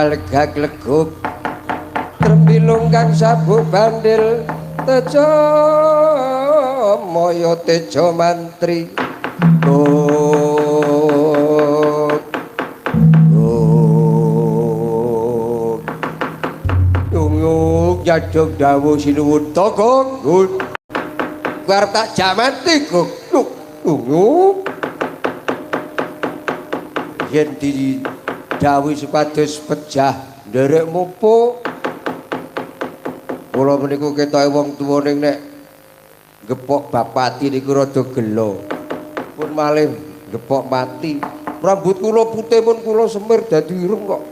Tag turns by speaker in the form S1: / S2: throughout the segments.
S1: Legak leguk trembilung kang sabuk bandil tejo moyo tejo mantri guk guk yung jadug dawuh sinuwun togok guk arep tak jamanti guk yung yen di dawuh supados pejah nderek mupuk. Kula meniku ketoke wong tuwa ning nek gepok bapati niku rada gelo. Pun malih gepok mati. Rambut kula putih pun kula semir dadi ireng kok.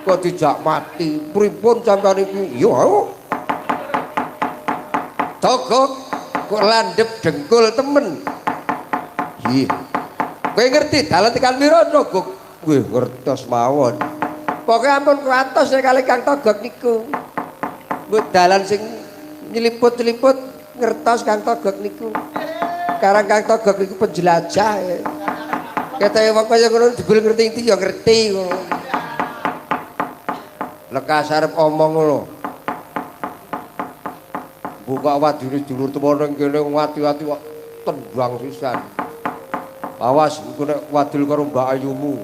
S1: Kok dijak mati. Pripun sampeyan iki? Yo ayo. Togok kok landhep dengkul temen. Nggih. Kowe ngerti dalan tekan Wirana, Guk? Nggih, ngertos mawon. Pokoke ampun kuwatos nek kali Kang Togok niku. Mbok dalan sing nyeliput-nyeliput ngertos Kang Togok niku. Karang Kang Togok niku penjelajah. Ketoke wong kaya ngono jebul ngerti ndi ya ngerti ngono. Lekas arep omong ngono. Buka wadine dulur tuwa ning kene ati-ati kok tendang sisan. Awas engko nek wadul karo Mbak Ayumu.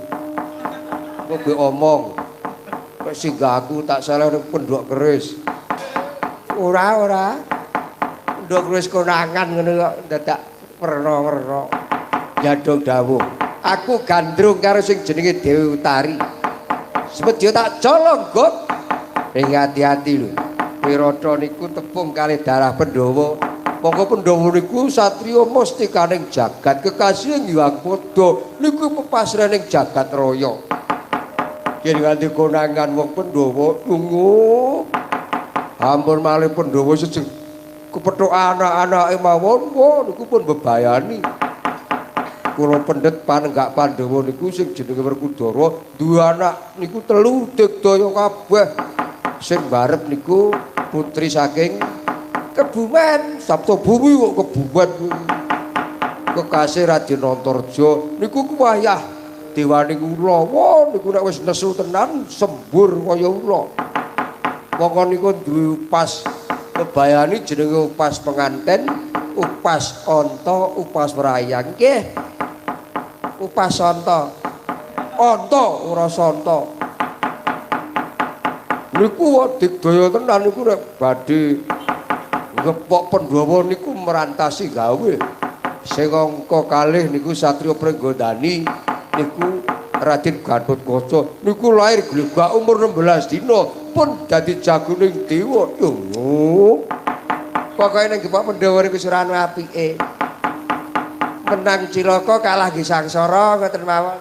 S1: Kok ge omong. Nek singgah aku tak saleh ning pendhok keris. Ora ora. Pendhok keris konangan ngono kok dadak werna-werna. Jadong dawuh. Aku gandrung karo sing jenenge Dewi Utari. Semedya tak colong, Gok. Ning ati-ati lho. Wirata niku tepung kalih darah Pandhawa. Monggo Pandhawa niku satriya mustikaning jagat kekasih Hyang Padha niku pepasraning jagat raya. Yen nganti konangan wong Pandhawa lunga. Ampun malih Pandhawa sejeng kepethuk anak-anake mawon niku pun bebayani. Kula pendet panenggak Pandhawa niku sing jenenge Werkudara duwe anak niku telu digdaya kabeh. Sing barep niku putri saking Kebumen, Sabta Bumi kok Kebumen. Kekasih Raden Antarja niku kuwayah dewane ula. Wah niku nek wis nesu tenan sembur kaya ula. Mongko niku duwe upas bebayani jenenge upas penganten, upas onta, upas wrayang. Nggih. Upas onta. Onta ora santa. Niku digdaya tenan niku nek badhe ngepok Pandhawa niku merantasi gawe. Sing angka kalih niku Satria Pringgondani niku Raden Gatotkaca niku lahir glegak umur 16 dina pun dadi jagoning dewa. Yo. Pokoke ning gepok Pandhawa niku surane apike. Menang cilaka kalah nggih sangsara ngoten mawon.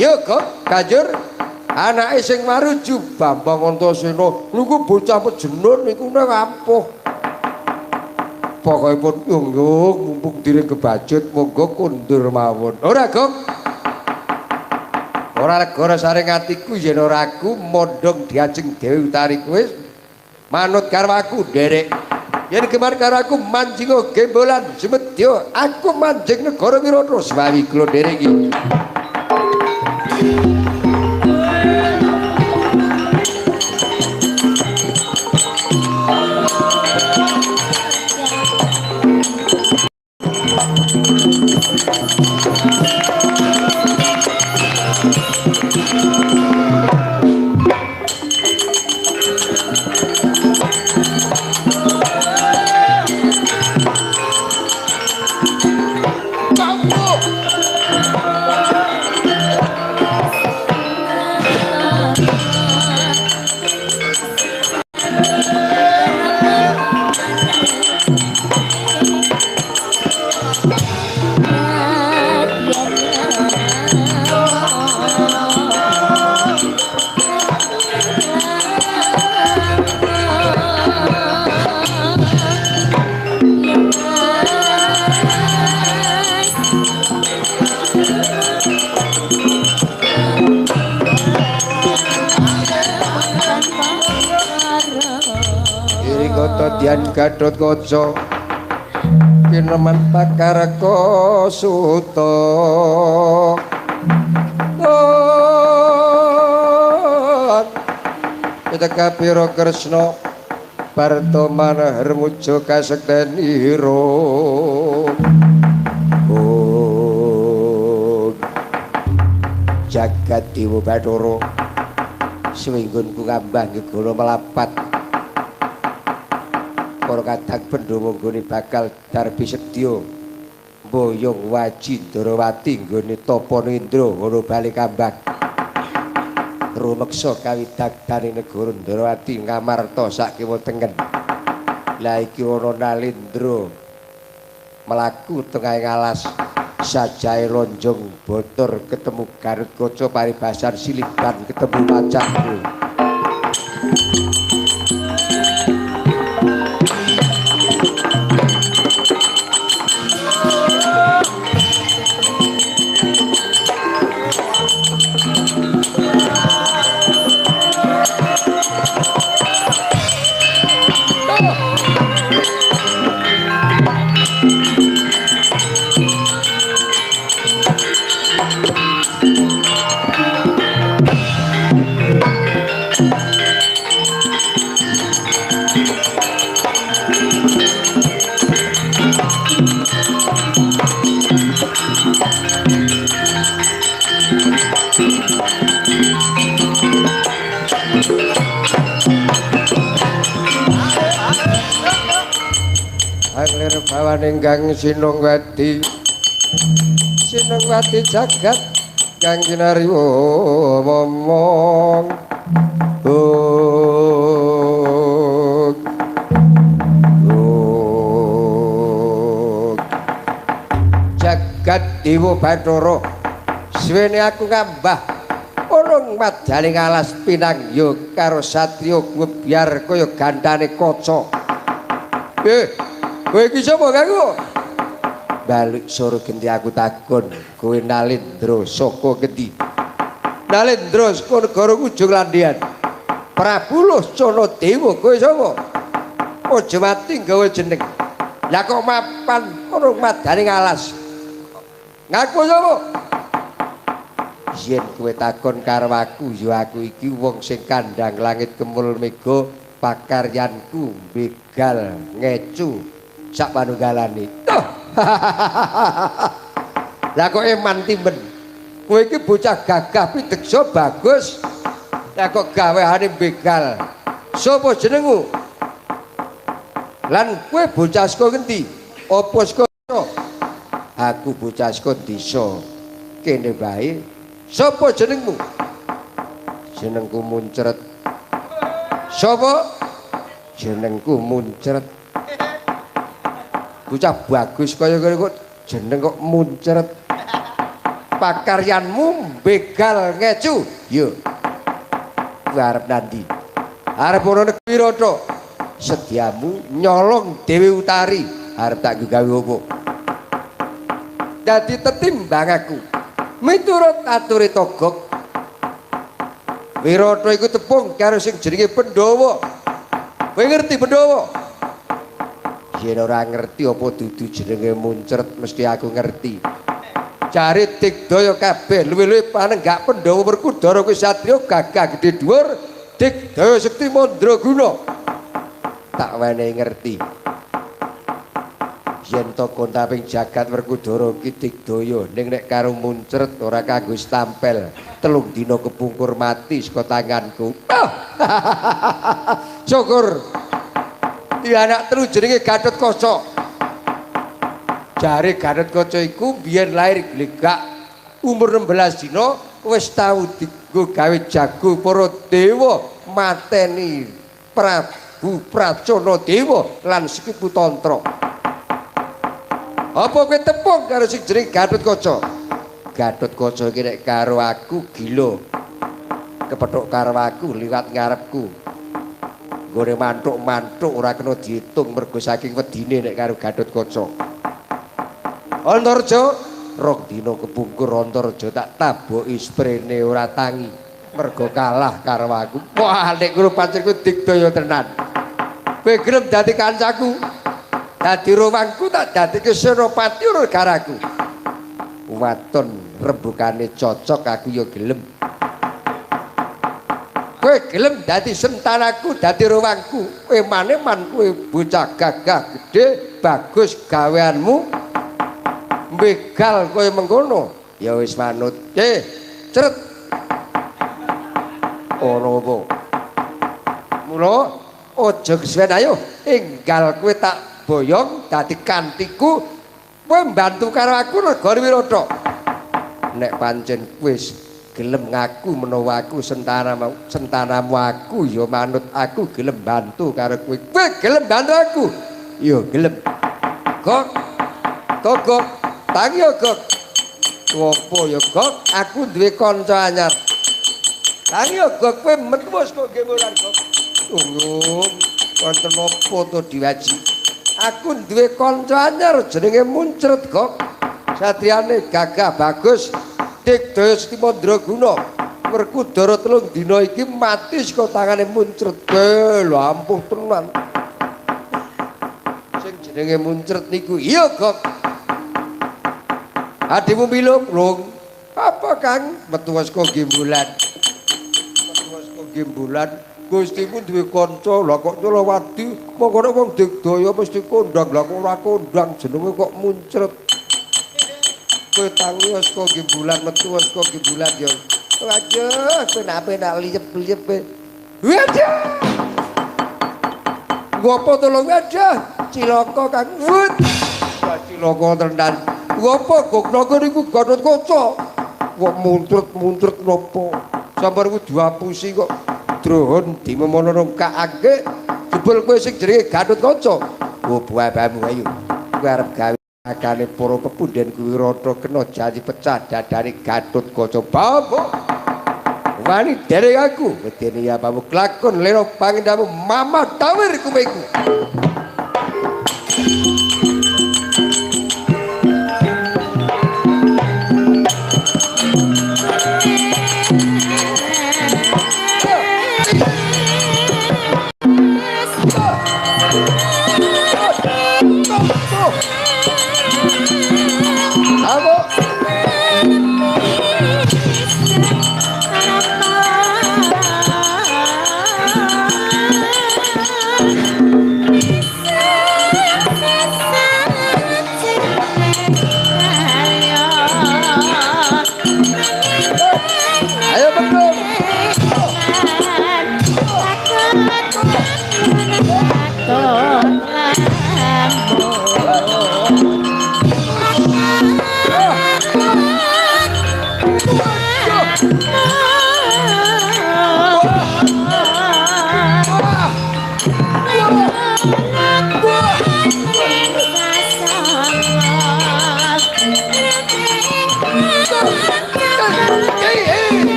S1: Yo Gok, banjur anake sing maruju Bambang Antasena niku bocah pejenun niku nang ampuh. Pokoke pun yung mumpung diri kebacut monggo kundur mawon. Ora Gok. Ora lega saring atiku yen ora aku mondhong diajeng Dewi Utari kuwi manut karo aku nderek. Yen gemar karo aku manjinga gembolan semedya aku manjing negara Wirata swawi kula nderek iki.
S2: Kamu.
S1: Tata Dian Gatot Kaca kineman pakarka suta. Piteka pira Kresna Barta Manahar muja kasektenira. Oh jagat dewa Bathara swinggonku kambah gegara melapat. Para kadang Pandhawa nggone bakal darbi sedya mboyong waji Ndarawati nggone tapa Nindra ngono bali kambang. Rumeksa kawidagdane negara Ndarawati Ngamarta sak kiwa tengen. Lah iki ana Nalindra mlaku tengahing alas sajahe lonjong botor ketemu Gatot Kaca paribasan siliban ketemu macanku. Anglir bawaning kang Sinungwati Sinungwati jagat kang kinarya momong. Jagat Dewa Bathara suwene aku ngambah urung madhaning alas pinangya karo satriya gebyar kaya gandane kaca. Kowe iki sapa kanggo? Balik sore genti aku takon, kowe Nalindra saka ngendi? Nalindra saka negara Ujung Landian. Prabu Locana Dewa kowe sapa? Aja mati gawe jeneng. Lah kok mapan urung madhaning alas. Ngaku sapa? Yen kowe takon karo aku, ya aku iki wong sing kandhang langit kemul mega pakaryanku begal ngecu sak panunggalane. Lah kok eman timen. Kowe iki bocah gagah pideksa bagus. Lah kok gaweane begal. Sopo jenengmu? Lan kowe bocah saka ngendi? Apa saka? Aku bocah saka desa. Kene wae. Sopo jenengmu? Jenengku Muncret. Sopo? Jenengku Muncret. Bocah bagus kaya kene kok jeneng kok Muncret. Pakaryanmu begal ngecu. Yo. Kowe arep nandi? Arep ana negeri Rata. Sediamu nyolong Dewi Utari. Arep tak gawe opo? Dadi tetimbang aku. Miturut ature Togok, Wirata iku tepung karo sing jenenge Pandhawa. Kowe ngerti Pandhawa? Yen ora ngerti apa dudu jenenge Muncret mesti aku ngerti. Jare digdaya kabeh luwih-luwih panenggak Pandhawa Werkudara kuwi satriya gagah gedhe dhuwur, digdaya sekti mandraguna. Tak wenehi ngerti. Yen to kontaping jagat Werkudara ki digdaya ning nek karo Muncret ora kanggo stampel, 3 dina kepungkur mati saka tanganku. Syukur. Di anak telu jenenge Gatot Kaca. Jare Gatot Kaca iku biyen lahir glegak umur 16 dina wis tau dienggo gawe jago para dewa mateni Prabu Pracona Dewa lan Sekipu Tantra. Apa kowe tepung karo sing jenenge Gatot Kaca? Gatot Kaca iki nek karo aku gila. Kepethuk karo aku liwat ngarepku. Nggone mantuk-mantuk ora kena diitung mergo saking wedine nek karo Gatot Kaca. Antarja rong dina kepungkur Antarja tak taboki sprene ora tangi mergo kalah karo aku. Wah nek ngono pancen kuwi digdaya tenan. Kowe gelem dadi kancaku. Dadi rowangku tak dadike senopati negaraku. Waton rembugane cocok aku ya gelem. Kowe gelem dadi sentanaku, dadi rowangku. Eman-eman kowe bocah gagah gedhe, bagus gaweanmu. Begal kowe mengkono. Ya wis manut. Cret. Ora apa. Mula aja kesuwen ayo enggal kowe tak boyong dadi kantiku. Kowe mbantu karo aku negara Wirata. Nek pancen wis gelem ngaku menawa aku sentanamu aku ya manut aku gelem bantu karo kowe. Kowe gelem bantu aku? Ya gelem. Gok. Gok. Tangi ya gok. Opo ya gok? Aku duwe kanca anyar. Tangi ya gok kowe metu wis kok gemolan gok. Tunggu, wonten apa to diwaji? Aku duwe kanca anyar jenenge Muncret gok. Satriyane gagah bagus. Digdaya Seti Mandraguna. Werkudara 3 dina iki mati saka tangane Muncret. Lho ampuh tenan. Sing jenenge Muncret niku iya gok. Adimu milung lung. Apa Kang? Metu saka gembulan. Metu saka gembulan. Gustimu duwe kanca, lha kok Nyolowadi, mongko nek wong digdaya mesti kondang, lha kok ora kondang jenenge kok Muncret. Kowe tangi saka gembulan, metu saka gembulan ya. Waduh, penak-penak liyep-liyep. Waduh. Ngopo to lho waduh, cilaka Kang. Wut. Wah cilaka tenan. Ngopo gognogo niku Gatotkaca. Kok muncret-muncret napa? Sampeyan ku diapusi kok drohon dimemono rungkakake jebul kowe sing jenenge Gatotkaca. Oh buah-buahmu ayo. Kowe arep gawe akane para pepundhen kuwi Wirata kena janji pecah dadane Gatotkaca. Bapak wani derek aku wedene ya apamu kelakon leno pangendamu mama tawir kumeku.
S2: Yes.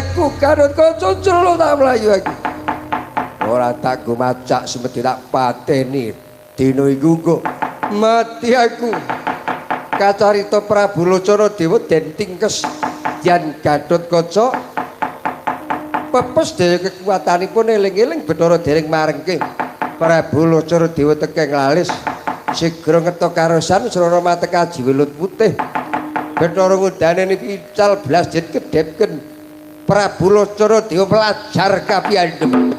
S1: aku Gatot Kaca celo tak mlayu aku. Ora tak go macak semedi tak pateni. Dina iku kok mati aku. Kacarita Prabu Locana Dewa den tingkes yen Gatot Kaca pepes daya kekuatanipun eling-eling Bathara dereng marengke. Prabu Locana Dewa tekeng lalis sigra ngetok karosan srana matekaji welut putih. Bathara ngudane niki ical blas jen kedhepken. Prabu Locana Dewa pelajar kapiyandhem.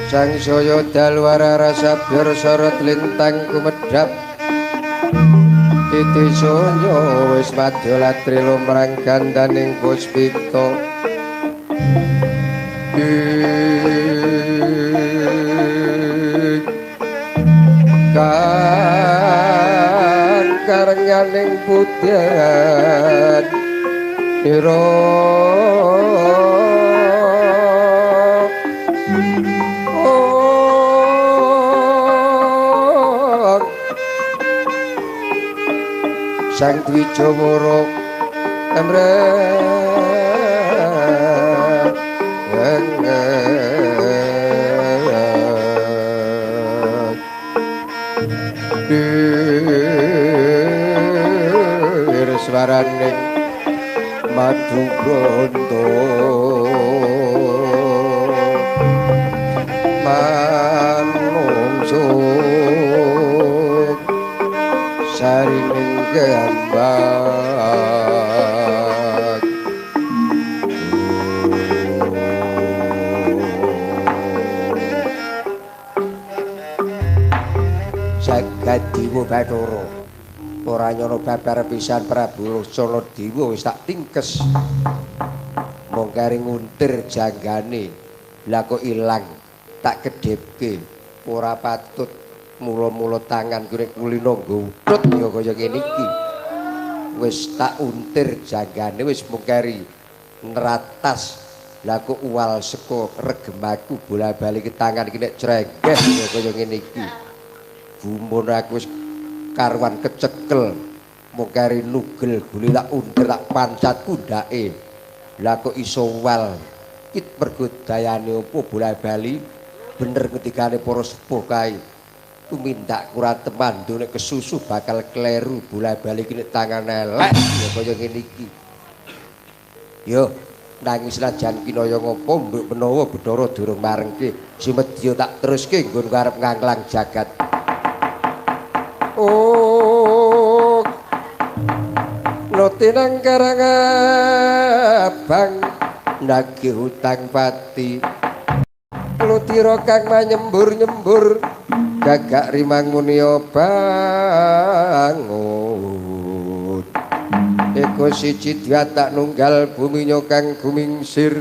S1: Sangsaya dalwara rasa biar sorot lintang kumedhap titi sunyo wis madya latri lumrang gandaning puspita kang karenganing putih ira. Sang Dwijawara emre bir swaraning madu bronto manungsa sarining gambak. Jagat Dewa Bathara ora nyono babar pisan Prabu Locana Dewa wis tak tingkes mung kari nguntir janggane lha kok ilang tak kedhepke ora patut mula-mula tangan kuwi kulino nggo utut ya kaya ngene iki wis tak untir janggane wis mung kari neratas lha kok uwal saka regemaku bola-bali ke tangan iki nek crenggeh ya kaya ngene iki gumun aku wis karuan kecekel mung kari nugel gule tak untir tak pancat kundake lha kok iso wal iki mergo dayane opo bola-bali bener ketikane para sepuh kae tumindak kurang temandu nek kesusu bakal kleru bola-bali iki nek tangan elek ya kaya ngene iki. Yo nangis senajan kinaya ngopo mbok menawa Bathara durung marengke sumedya tak teruske nggon arep nganglang jagat. Oh Noti nang karang abang nagih hutang pati klutira kang manyembur-nyembur gagak rimang muni bangun. Eko siji diatak nunggal bumi kang gumingsir.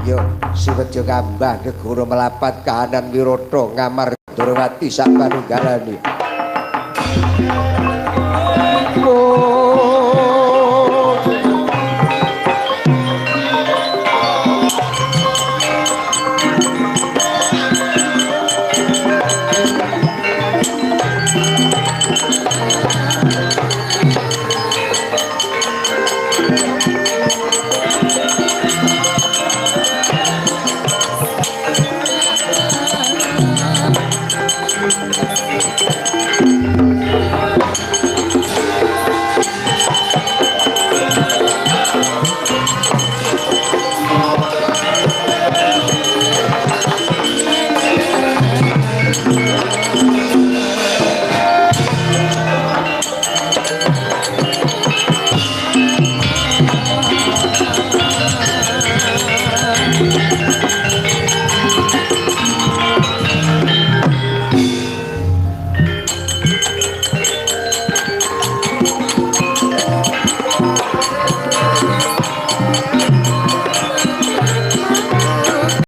S1: Yo siwedya kambah negara melapat kahanan wirata ngamar Ndorowati sak panunggalane.